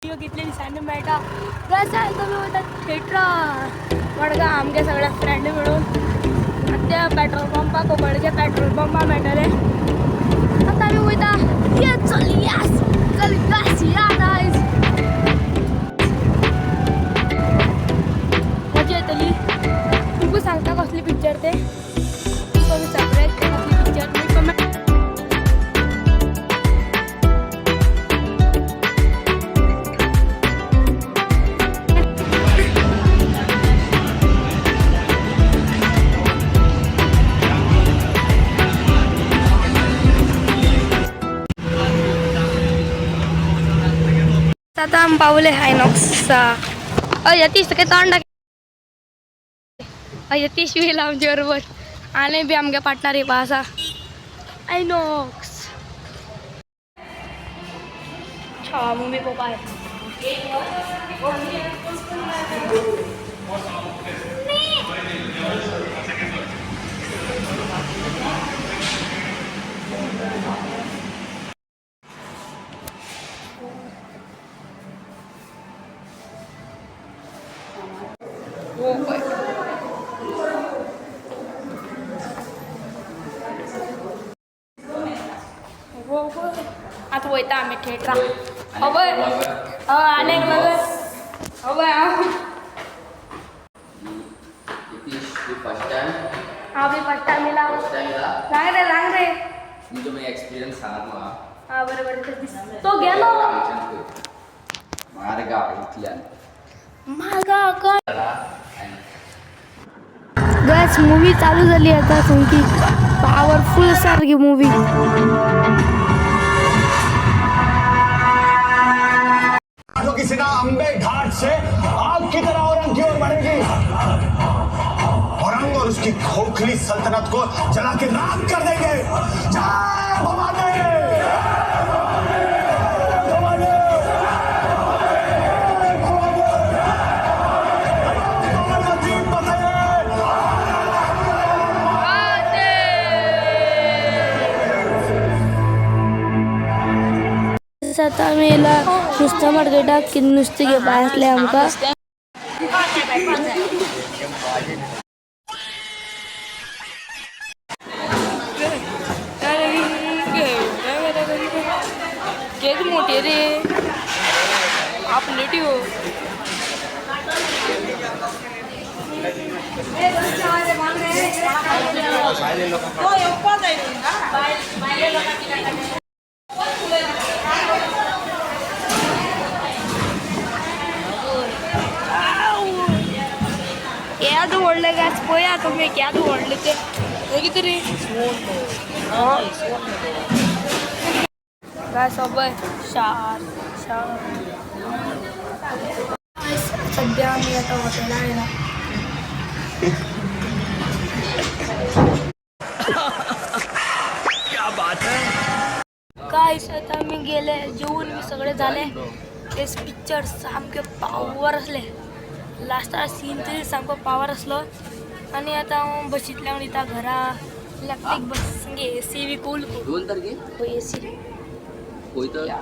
कितले दिसांनी मेळटा. प्लस आयज आमी वयता थिएटरान मडगांव आमगे सगळ्या फ्रेंड मेळून. आतां त्या पेट्रोल पंपा, कोंकणीच्या पेट्रोल पंपा मेळटले. आतां आमी वयता. ये चल, येस, चल गायस, या गायस, मजा येतली. तुमकां सांगता कसली पिक्चर ते. तुमकां सरप्रायज, कसली पिक्चर तुमी कमेंट. आतां आमी पावले आयनॉक्सा. हय यतीश, तुका तोंड दाखय. हय यतीश येयला आमचे बरोबर आनी बी आमगे पार्टनर येवपा आसा. आयनॉक्स छावा मुवी पळोवपा. हो पळय. हो पळय, आतां वयता आमी थिएटराक. हय हय, आनी एक लगर हय हांव. यतीश, तू फर्स्ट टाइम? हांव बी फर्स्ट टायम येयला. फर्स्ट टाइम येला? सांग रे, सांग रे. तुमचो मागीर एक्सपिरियन्स सांगात म्हाका. हा, बरें बरें, तो गेलो. मार्गाव इतल्यान. मार्गाव कोण. गस मूवी चालू झाली आता. सामकी पावरफुल सारखी मूवी. की सेना अंबे घाट से आग की तरह औरंग की ओर बढ़ेगी। औरंग और उसकी खोखली सल्तनत को जला के राख कर देंगे। जय भवानी! भवानी! भवानी! भवानी फतेह! आतां आमी येयला नुस्तें मार्केटाक, कितें नुस्तें घेवपा आसलें आमकां. केक मोठी रे आपलेट्यो. केदो व्हडलें गायस, पळया तुमी केदो व्हडलें तें. हें कितें रे गायस? पळय, शार शार. सद्या आमी आतां हॉटेलान आयला. क्या बात है! गायस, आता आमी गेले, जेवून बी सगळे झाले. तेच पिक्चर सामके पावर असले. लास्टाक सीन तरी सामको पावर असलो. आनी आतां हांव बशींतल्यान वयता घरा. Electric bus, AC be cool. 2 तारखे. एसी. वयता.